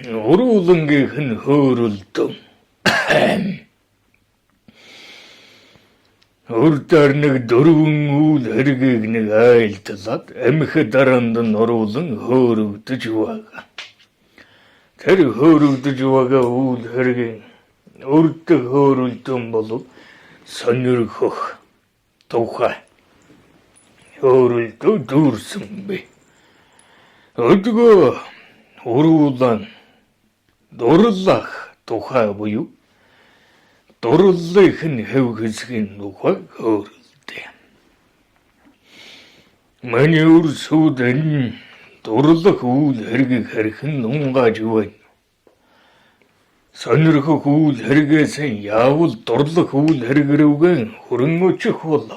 Уруулангийнх нь хөөрөлдөн. Урдаар нэг дөрвөн үйл хэргийг нэг айлдлаад амьхи дараанд нь оруулан хөөрөгдөж байгаа. Тэр хөөрөгдөж байгаа үйл хэргийн урдах хөөрөлдөн бол сонирхох тухай хөөрөлдөө дүүрсэн бэ. Өдгөө уруулан дурлах тухай буюу дурлалын нь хэв хэсгийн тухай хөөрөлдөе. Миний өрсүүд энэ дурлах үйл хэргийг хэрхэн нунгааж байна. Сонирхох үйл хэрэгээс яавал дурлах үйл хэрэг рүүгээ хүрэн очих бол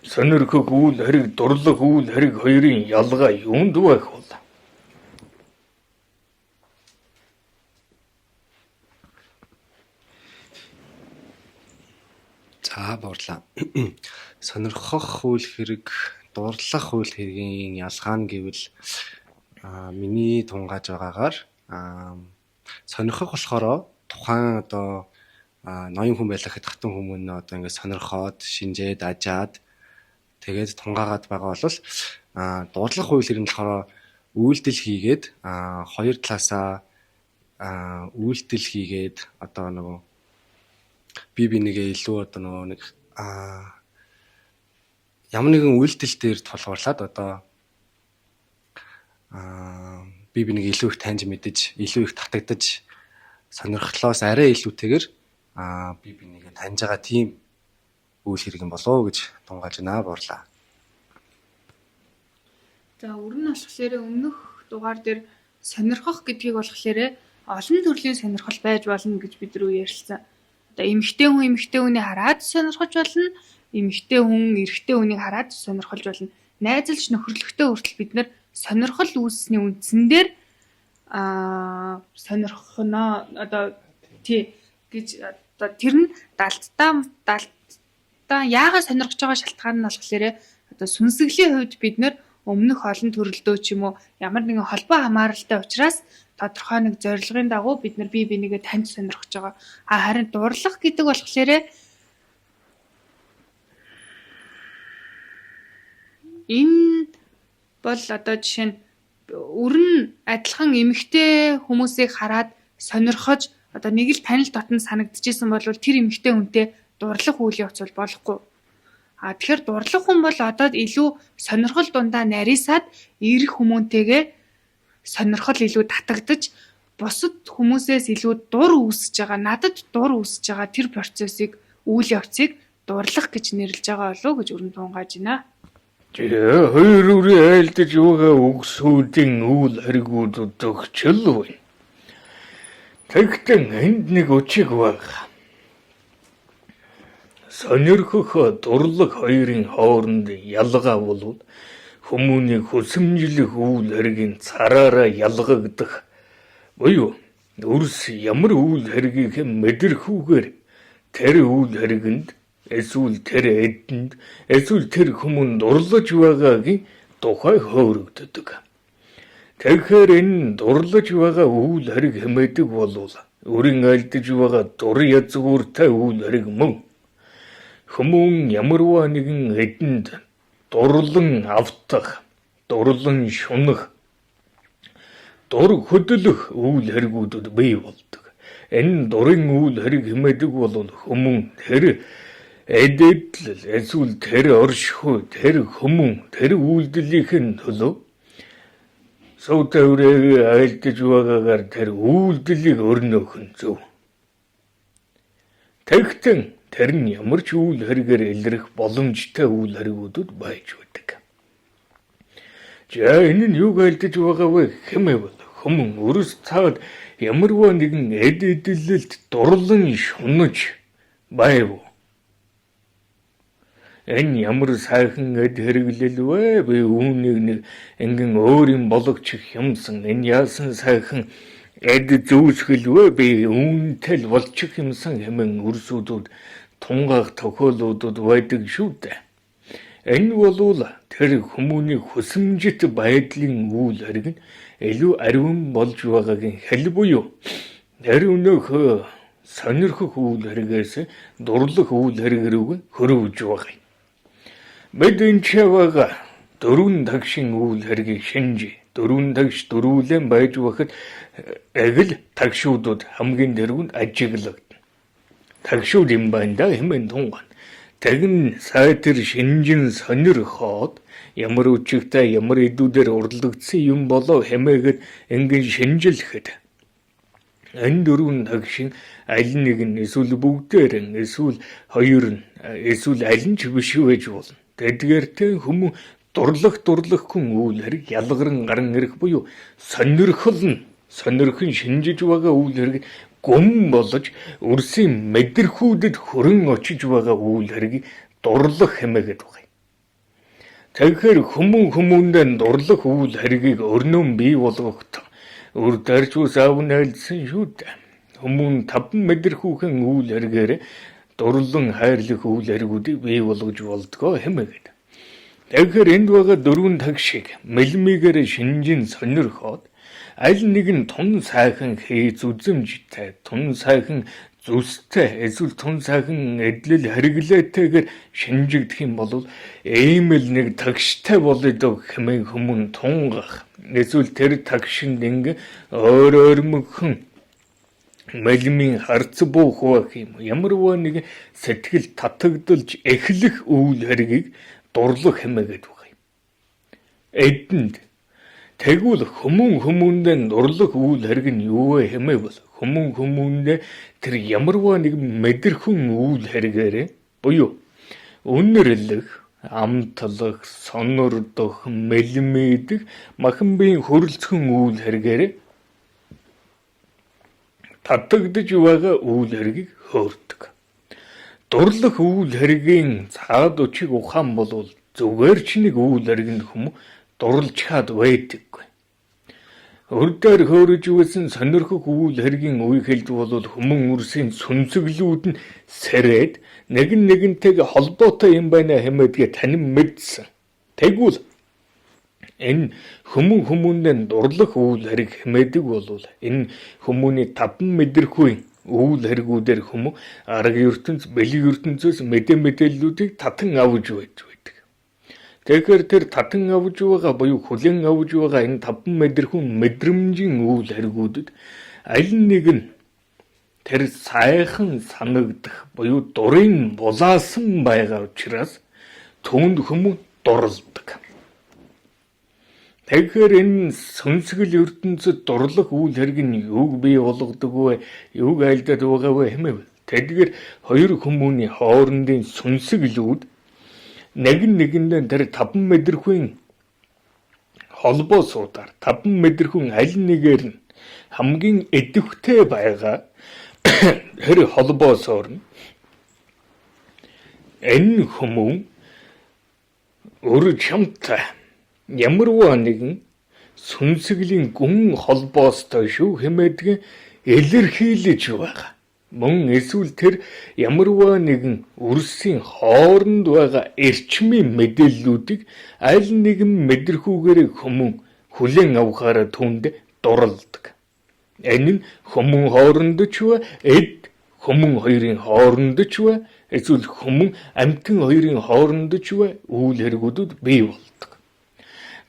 сонирхох үйл хэрэг, дурлах үйл хэрэг хоёрын ялгаа юунд байх вэ? За буурлаа. Сонирхох үйл хэрэг, дурлах үйл хэргийн ялгаа нь гэвэл миний тунгааж байгаагаар сонирхох болохоор тухайн одоо ноён хүн байлаа гэхэд хатан хүмүүн нь одоо ингээд сонирхоод, шинжээд, ажаад тэгээд тунгаагаад байгаа бол дурлах үйл хэрэг нь болохоор үйлдэл хийгээд хоёр талаасаа үйлдэл хийгээд одоо нөгөө бие бинийгээ илүү одоо нөгөө нэг ямар нэгэн үйлдэл дээр тулгуурлаад одоо бие бинийг илүү их таньж мэдэж, илүү их татагдаж сонирхлоос арай илүүтэйгээр бие бинийгээ таньж байгаа тийм үйл хэрэг юм болов уу гэж тунгааж байна, буурлаа. За өрн нь болохоор өмнөх дугаар дээр сонирхох гэдгийг болохоор олон төрлийн сонирхол байж болно гэж бид рүү ярилцсан. Одоо эмэгтэй хүн эмэгтэй хүнийг хараад сонирхож болно, эмэгтэй хүн эрэгтэй хүнийг хараад сонирхолж болно. Найзалж нөхөрлөхтэй хүртэл бид нар сонирхол үүссэний үндсэн дээр сонирхоно одоо тий гэж одоо тэр нь далдтаа яагаад сонирхож байгаа шалтгаан нь болохоор одоо сүнсгэлийн хувьд бид нар өмнөх олон төрөлдөө ч юм уу ямар нэгэн холбоо хамааралтай учраас тодорхой нэг зорилгын дагуу бид нар бие бинийгээ таньж сонирхож байгаа. А харин дурлах гэдэг болохоор энэ бол одоо жишээ нь өрн адилхан эмэгтэй хүмүүсийг хараад сонирхож одоо нэг л танил дотн санагдчихсэн бол тэр эмэгтэй хүнтэй дурлах үйл явц бол болохгүй. А тэгэхээр дурлах хүн бол одоо илүү сонирхол дундаа нарийсаад ирэх хүмүүнтэйгээ сонирхол илүү татагдаж бусад хүмүүсээс илүү дур үүсэж байгаа, надад дур үүсэж байгаа тэр процессыг үйл явцыг дурлах гэж нэрлэж байгаа болов уу гэж өрн тунгааж байна. Хоёр үрийн айлдаж байгаа үгсүүдийн үйл хэргүүд өгчл байна. Тэгтэн энд нэг үчиг баг. Сонирхох дурлах хоёрын хооронд ялгаа болвол хүмүүний хүсэмжлэх үйл хэргийн цараараа ялгагдах буюу өрс ямар үйл хэргийг мэдрэхүүгээр тэр үйл хэрэгэнд эсвэл тэр эдэнд эсвэл тэр хүмүүнд дурлаж байгаагийн тухай хөөрөгддөг. Тэгэхээр энэ дурлаж байгаа үйл хэрэг хэмээдэг болвол өрийн айлдаж байгаа дур язгууртай үйл хэрэг мөн. Хүмүүн ямарваа нэгэн эдэнд дурлан автах, дурлан шунах, дур хөдлөх үйл хэрэгүүдэд бий болдог. Энэ дурын үйл хэрэг хэмээдэг бол хүмүүн тэр эдэдлэл эсвэл тэр оршихуй, тэр хүмүүн, тэр үйлдэлийнхэн төлөө сув тээврээ айлдаж байгаагаар тэр үйлдэлийг өрнөх нь зөв. Тэгтэн тэр нь ямар ч үйл хэрэгээр илрэх боломжтой үйл хэрэгүүдэд байж байдаг. За энэ нь юуг айлдаж байгаа вэ хэмээвэл хүмүүн өрс цаад ямарваа нэгэн эд эдлэлд дурлан шунаж байв. Энэ ямар сайхан эд хэрэглэл вэ? Би үүнийг нэг ингэн өөр юм болгочих юмсан. Энэ яасан сайхан эд зүүсгэл вэ? Би үүнтэй л болчих юмсан хэмээн өрсүүдүүд тунгаах тохиолдлууд байдаг шүү дээ. Энэ болвол тэр хүмүүний хүсэмжит байдлын үйл хэрэг нь илүү ариун болж байгаагийн хэл буюу тэр өнөөх сонирхох үйл хэрэгээс дурлах үйл хэрэг рүү хөрвж байгаа юм. Бид энэ ч байгаа дөрвөн тагшин үйл хэргийг шинжээ. Дөрвөн тагш дөрвөлэн байж байхад эгэл тагшуудад хамгийн дэргүнд ажиглагдана. Тагшууд юм байна да хэмээн тунгаана. Тэгэн сайтар шинжин сонирхоод ямар өчигтэй ямар эдүүдээр урлагдсан юм болов хэмээгээд ингэн шинжилэхэд энэ дөрвөн тагшин аль нэг нь эсвэл бүгдээр нь эсвэл хоёр нь эсвэл аль нь ч биш байж болно. Тэдгээртэй хүмүүн дурлах дурлахгүй үйл хэрэг ялгаран гаран ирэх буюу сонирхол нь сонирхон шинжиж байгаа үйл хэрэг гүн болж үрсийн мэдрэхүүдэд хөрөн очиж байгаа үйл хэргийг дурлах хэмээгээд байгаа юм. Тэгэхээр хүмүүн хүмүүндээ дурлах үйл хэргийг өрнөн бий болгох өр дарж ус аав найлсан шүү дээ. Хүмүүн таван мэдрэхүүхэн үйл хэрэгээр дурлан хайрлах үйл хэрэгүүдийг бий болгож болдгоо хэмээгээд. Тэгэхээр энд байгаа дөрвөн тагшиг мэлмигээр шинжин сонирхоод аль нэг нь тун сайхан хийц үзэмжтэй, тун сайхан зүстэй, эсвэл тун сайхан эдлэл хэрэглээтэйгээр шинжигдэх юм бол ийм л нэг тагштай болъё хэмээн хүмүүн тунгах. Эсвэл тэр тагшинд ингээ өөр өөрмөгхөн мэлмийн харц буух байх юм. Ямарваа нэг сэтгэл татагдalж эхлэх үйл хэргийг дурлах хэмээгээд байгаа юм. Эдэнд тэгвэл хүмүүн хүмүүндээ дурлах үйл хэрэг нь юу вэ хэмээ бол хүмүүн хүмүүндээ тэр ямарваа нэг мэдэрхэн үйл хэрэгээрээ буюу үнэрлэх, амтлах, сонордох, мэлмийдэх махан биеийн хөрөлцгөн үйл хэрэгээрээ татагдаж байгаа үйл хэргийг хөөрдөг. Дурлах үйл хэргийн цаад үчиг ухаан бол зүгээр ч нэг үйл хэрэгэнд хүмүү дурлжхаад байдаггүй. Өр дээр хөөрөж байсан сонирхох үйл хэргийн үе хэлд бол хүмүүн үрсийн сүнсэглүүд нь сэрээд нэгэн нэгэнтэйг холбоотой юм байна хэмээдгээ танин мэдсэн. Тэгвэл энэ хүмүүн хүмүүндээ дурлах үйл хэрэг хэмээдэг бол энэ хүмүүний таван мэдрэхүй үйл хэрэгүүдээр хүмүүн арга ертөнц, бэлэг ертөнцөөс мэдээ мэдээллүүдийг татан авч байж байдаг. Тэгэхээр тэр татан авч байгаа буюу хүлээн авч байгаа энэ таван мэдрэхүйн мэдрэмжийн үйл хэрэгүүдэд аль нэг нь тэр сайхан санагдах буюу дурын булаасан байгаа учраас түүнд хүмүүн дурлдаг. Тэгэхээр энэ сүнсгэл ертөнцид дурлах үйл хэрэг нь юуг бий болгодог вэ? Юуг айлдаад байгаа вэ хэмэв? Тэдгээр хоёр хүмүүний хоорондын сүнсэглүүд нэг нэгэндээ тэр таван мэдрэхүйн холбоо суудаар таван мэдрэхүйн аль нэгээр нь хамгийн идэвхтэй байгаа тэр холбоосоор нь энэ хүмүүн өр чамтай ямарваа нэгэн сүнсгэлийн гүн холбоостой шүү хэмээдг илэрхийлж байгаа. Мөн эсвэл тэр ямарваа нэгэн үрсийн хооронд байгаа эрчмийн мэдээллүүдийг аль нэгэн мэдрэхүүгээр хүмүүн хүлээн авахаараа түүнд дурладаг. Энэ нь хүмүүн хооронд ч вэ, эд хүмүүн хоёрын хооронд ч вэ, эсвэл хүмүүн амьтан хоёрын хооронд ч вэ үйл хэрэгүүдэд бий болдог.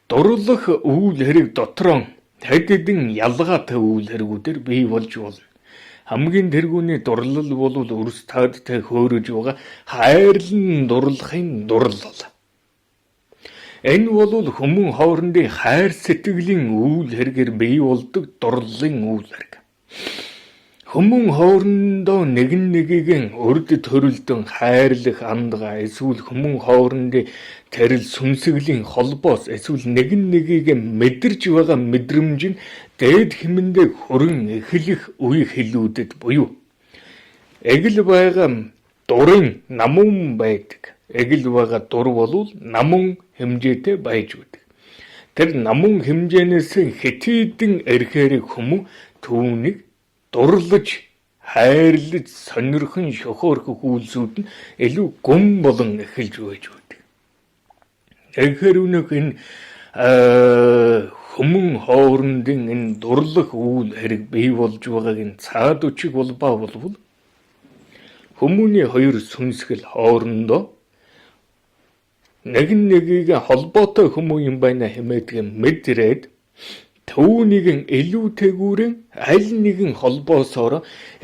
Дурлах үйл хэрэг дотроо хэд хэдэн ялгаатай үйл хэрэгүүдээр бий болж болно. Хамгийн тэргүүний дурлал бол өрс таадтай хөөрөж байгаа хайрлан дурлахын дурлал. Энэ бол хүмүүн хоорондын хайр сэтгэлийн үйл хэрэгээр бий болдог дурлалын үйл хэрэг. Хүмүүн хоорондоо нэгэн нэгийг урд төрөлдөн хайрлах андгаа эсвэл хүмүүн хоорондын тэрэл сүнсгэлийн холбоос эсвэл нэгэн нэгийг мэдэрч байгаа мэдрэмж нь дээд хэмэндээ хөрөн эхлэх үе хэлүүдэд буюу эгэл байгаа дурын намун байдаг. Эгэл байгаа дур бол намун хэмжээтэй байж байдаг. Тэр намун хэмжээнээс хэтийдэн эрхээрээ хүмүүн түүнийг дурлаж хайрлаж сонирхон шохиорхох үйлсүүд нь илүү гүн болон эхэлж байж байдаг. Тэгэхээр өнөөх энэ Хүмүүн хоорондын энэ дурлах үйл хэрэг бий болж байгааг нь цаад үчиг улбаа болвол хүмүүний хоёр сүнсгэл хоорондоо нэг нэгийг холбоотой хүмүүн юм байна хэмээдг мэдрээд түүнийг илүүтэйгүүрэн аль нэгэн холбоосоор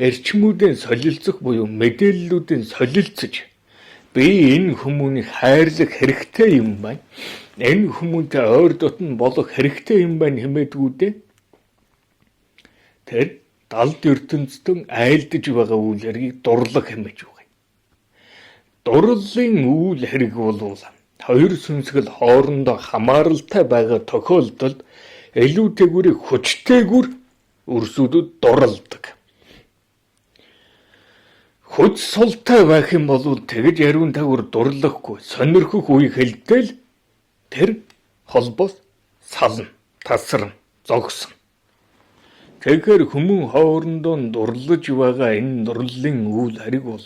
эрчмүүдийн солилцох буюу мэдээллүүдийн солилцож би энэ хүмүүнийг хайрлах хэрэгтэй юм байна. Энэ хүмүүнтэй ойр дотн болох хэрэгтэй юм байна хэмээдгүүдээ тэр далд ертөнцийн айлдаж байгаа үйл хэргийг дурлах хэмээж байгаа. Дурлалын үйл хэрэг бол хоёр сүнсгэл хоорондоо хамааралтай байгаа тохиолдолд илүүтэйгүүрийг хүчтэйгүр өрсүүдэд дуралдаг. Хүч султай байх юм бол тэгж яриун тагвар дурлахгүй сонирхох үе хэлтэл тэр холбоос сална, тасарна, зогсно. Тэгэхээр хүмүүн хоорондоо дурлаж байгаа энэ дурлалын үйл хэрэг бол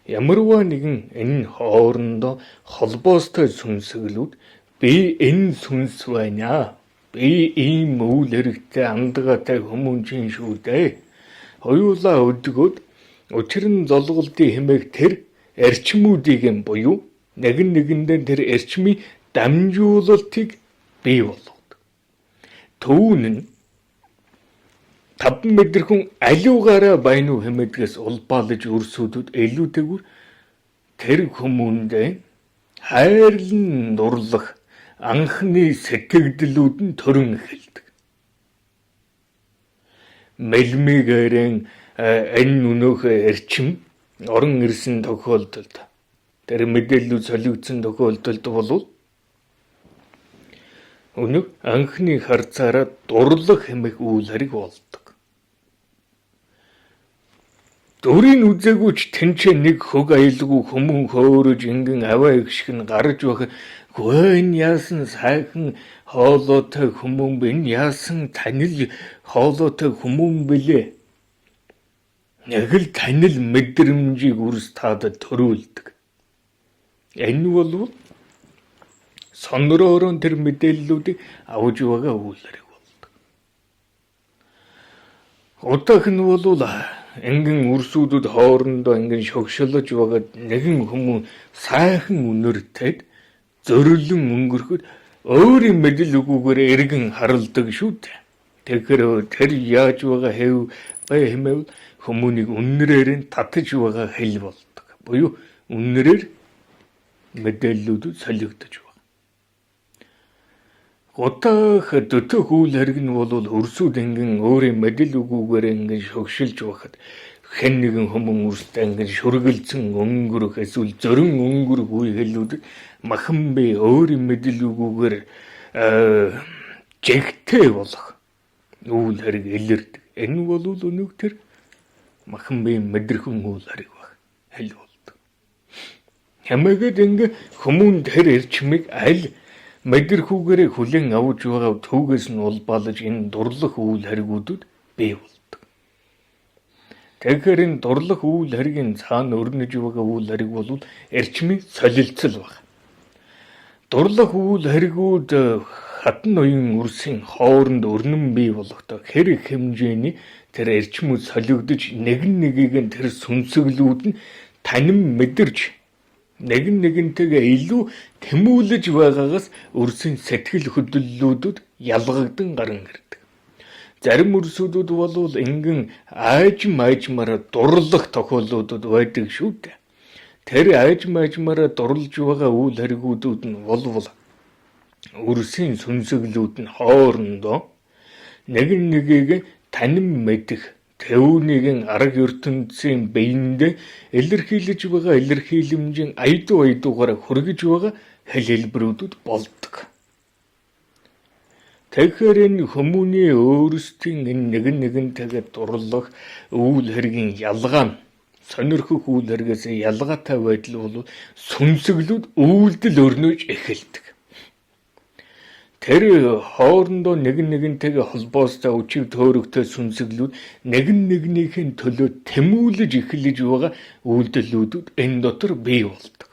ямарваа нэгэн энэ хоорондоо холбоостой сүнсгэлүүд би энэ сүнс байна. Би ийм үйл хэрэгтэй андгаатай хүмүүнчин шүү дээ. Хоёулаа өдгөөд учир нь золголтын хэмээх тэр эрчмүүдийг юм буюу нэгэн нэгэндээ тэр эрчмийн дамжуулалтыг бий болгодог. Түүн нь 5 мэдэрхэн аливаараа байна уу хэмээдгээс улбаалж өрсүүдэд илүүтэйгүр тэр хүмүүндээ хайрлан дурлах анхны сэтгэгдлүүд нь төрөн эхэлдэг. Мэлмигээрэн энэ өнөөх эрчим орон ирсэн тохиолдолд тэр мэдээллүүд солигдсон тохиолдолд бол өнөөх анхны харцаараа дурлах хэмээх үйл хэрэг болдог. Дүрийг үзээгүй ч тэнцээ нэг хөг аялгүй хүмүүн хөөрөж ингэн аваа их шиг нь гарч байх. Хөө энэ яасан сайхан хоолойтой хүмүүн бэ? Энэ яасан танил хоолойтой хүмүүн бэлээ? Яг л танил мэдрэмжийг үрс таадад төрүүлдэг. Энэ бол сонроороо тэр мэдээллүүдийг авж байгаа үйл хэрэг болдог. Одоох нь бол ингэн үрсүүдэд хоорондоо ингэн шогшолж байгаад нэгэн хүмүүн сайхан үнэртэд зөрлөн өнгөрөхөд өөрийн мэдэл үгүйгээр эргэн харалдаг шүү дээ. Тэгэхээр тэр яаж байгаа хэв бай хэмээвэл хүмүүнийг үннэрээр нь татаж байгаа хэл болдог. Буюу үннэрээр мэдээллүүд солигдож байгаа. Гутах дөтөх үйл хэрэг нь бол өрсүүд ингэн өөрийн мэдэл үгүйгээр ингэн шогшилж байхад хэн нэгэн хүмүүн өрсөлд ингэн шүргэлцэн өнгөрөх эсвэл зөрөн өнгөрөх үе хэлүүд махан би өөрийн мэдэл үгүйгээр жигтэй болох үйл хэрэг илэрдэг. Энэ бол өнөг тэр махан би мэдэрхэн үйл хэрэг баг хэл болдог. Хэмээгээд ингээ хүмүүн тэр эрчмийг аль мэдэрхүүгээрээ хүлээн авч байгаа төвгээс нь улбаалж энэ дурлах үйл хэргүүдэд бий болдог. Тэгэхээр энэ дурлах үйл хэргийн цаана өрнөж байгаа үйл хэрэг бол эрчмийн солилцол баг. Дурлах үйл хэргүүд хатан ноён үрсийн хооронд өрнөн бий болохдоо хэр их хэмжээний тэр эрчмүүд солигдож нэгэн нэгийг нь тэр сүнсэглүүд нь танин мэдэрч нэгэн нэгэнтэйгээ илүү тэмүүлэж байгаагаас өрсийн сэтгэл хөдлөлүүдэд ялгагдан гарan ирдэг. Зарим өрсүүдүүд бол ингэн аажим аажмаараа дурлах тохиолдлууд байдаг шүү дээ. Тэр аажим аажмаараа дурлж байгаа үйл хэргүүдүүд нь болвол өрсийн сүнсэглүүд нь хоорондоо нэгэн нэгийг танин мэдэх Тэвнийг арга ертөнцийн биендээ илэрхийлж байгаа илэрхийлэмжийн аядуу аядуугаар хүргэж байгаа хэл хэлбэрүүдэд болдог. Тэгэхээр энэ хүмүүний өөрсдийн энэ нэгэн нэгэнтэйгээ дурлах үйл хэргийн ялгаа нь сонирхох үйл хэрэгээс ялгаатай байдал бол сүнсэглүүд үйлдэл өрнөж эхэлдэг. Тэр хоорондоо нэгэн нэгэнтэйгээ холбоостой өчиг төөрөгтэй сүнсэглүүд нэгэн нэгнийхээ төлөө тэмүүлэж эхлэж байгаа үйлдэлүүд энэ дотор бий болдог.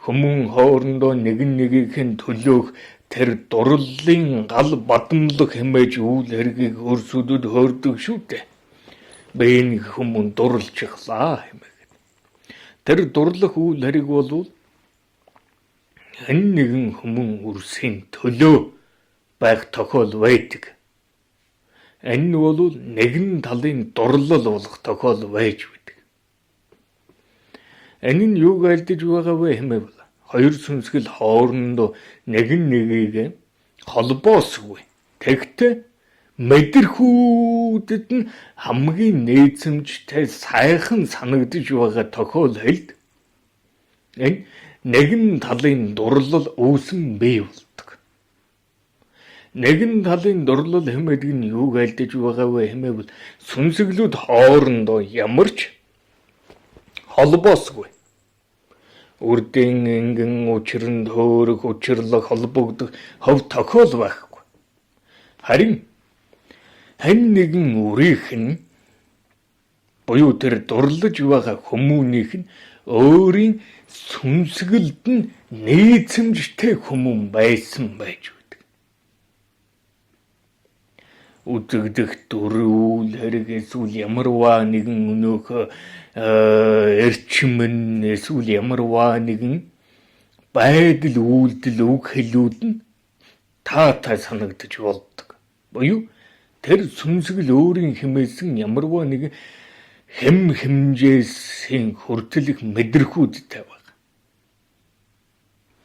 Хүмүүн хоорондоо нэгэн нэгийнхээ төлөөх тэр дурлалын гал бадамлах хэмээж үйл хэргийг өрсөдөд хөөрдөг шүү дээ. Би энэ хүмүүн дурлчихлаа хэмээгээд. Тэр дурлах үйл хэрэг бол хэн нэгэн хүмүүн үрсийн төлөө байх тохиол байдаг. Энэ нь бол нэгэн талын дурлал болох тохиол байж байдаг. Энэ нь юуг айлдаж байгаа вэ хэмээвэл хоёр сүнсгэл хоорондоо нэгэн нэгийг холбоосгүй. Тэгтээ мэдрэхүйдэд нь хамгийн нээцэмжтэй сайхан санагдаж байгаа тохиолдолд энэ нэгэн талын дурлал үүсэн бий болдог. Нэгэн талын дурлал хэмээдэг нь юуг айлдаж байгаа вэ хэмээвэл сүнсэглүүд хоорондоо ямар ч холбоосгүй. Үрдийн ингэн учиранд хөөрөх, учирлах, холбогдох хов тохиол байхгүй. Харин хэн нэгэн үрийнх нь буюу тэр дурлаж байгаа хүмүүнийх нь өөрийн сүнсгэлд нь нийцэмжтэй хүмүүн байсан байж байдаг. Үзэгдэх дүр үйл хэрэг эсвэл ямарваа нэгэн өнөөх эрчим нь эсвэл ямарваа нэгэн байдал үйлдэл үг хэлүүд нь таатай санагдаж болдог. Буюу тэр сүнсгэл өөрийн хэмээсэн ямарваа нэгэн хэм хэмжээсийн хүртэлх мэдрэхүйдтэй байна.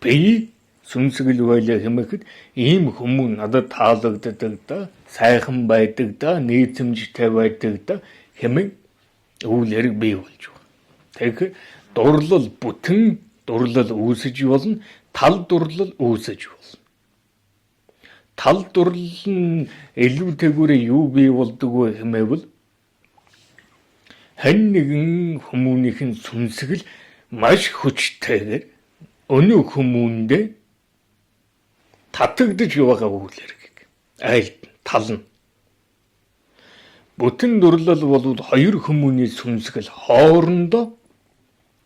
Би сүнсгэл байлаа хэмээхэд ийм хүмүүн надад таалагддаг да, сайхан байдаг да, нийцэмжтэй байдаг да хэмээн үйл хэрэг бий болж байна. Тэгэхээр дурлал бүтэн дурлал үүсэж болно, тал дурлал үүсэж болно. Тал дурлал нь илүүтэйгүүрээ юу бий болдог вэ хэмээвэл хэн нэгэн хүмүүнийх нь сүнсгэл маш хүчтэйгээр өнөө хүмүүндээ татагдаж яваа үйл хэрэг айл тал нь. Бүтэн дурлал бол хоёр хүмүүний сүнсгэл хоорондоо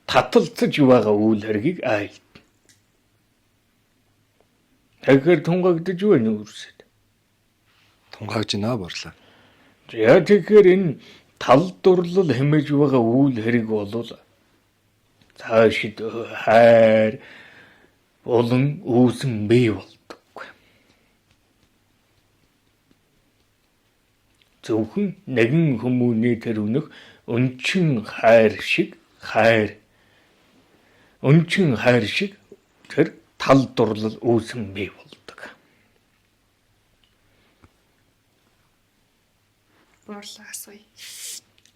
таталцаж байгаа үйл хэргийг айлд. Тэгэхээр тунгагдаж байна үрсэд. Тунгааж байна борлоо. За тэгэхээр энэ тал дурлал хэмээж байгаа үйл хэрэг бол цаашид хайр болон үүсэн бий болдоггүй. Зөвхөн нэгэн хүмүүний тэр үнэх өнчин хайр шиг хайр өнчин хайр шиг тэр тал дурлал үүсэн бий болдог. Буурлаа асууя.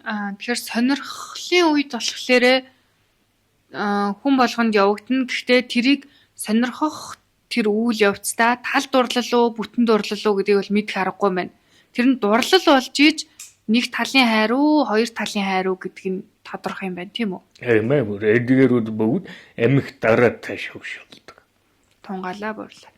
Тэгэхээр сонирхлын үед болохоор хүн болгонд явагдана. Гэхдээ тэрийг сонирхох тэр үйл явцдаа тал дурлал уу, бүтэн дурлал уу гэдгийг бол мэдэх аргагүй байна. Тэр нь дурлал болж иж нэг талын хайр уу, хоёр талын хайр уу гэдг нь тодорхой юм байна, тийм үү? Тийм ээ. Эдгээрүүд бүгд амих дараатай шогшолдог. Тунгаалаа буурлаа.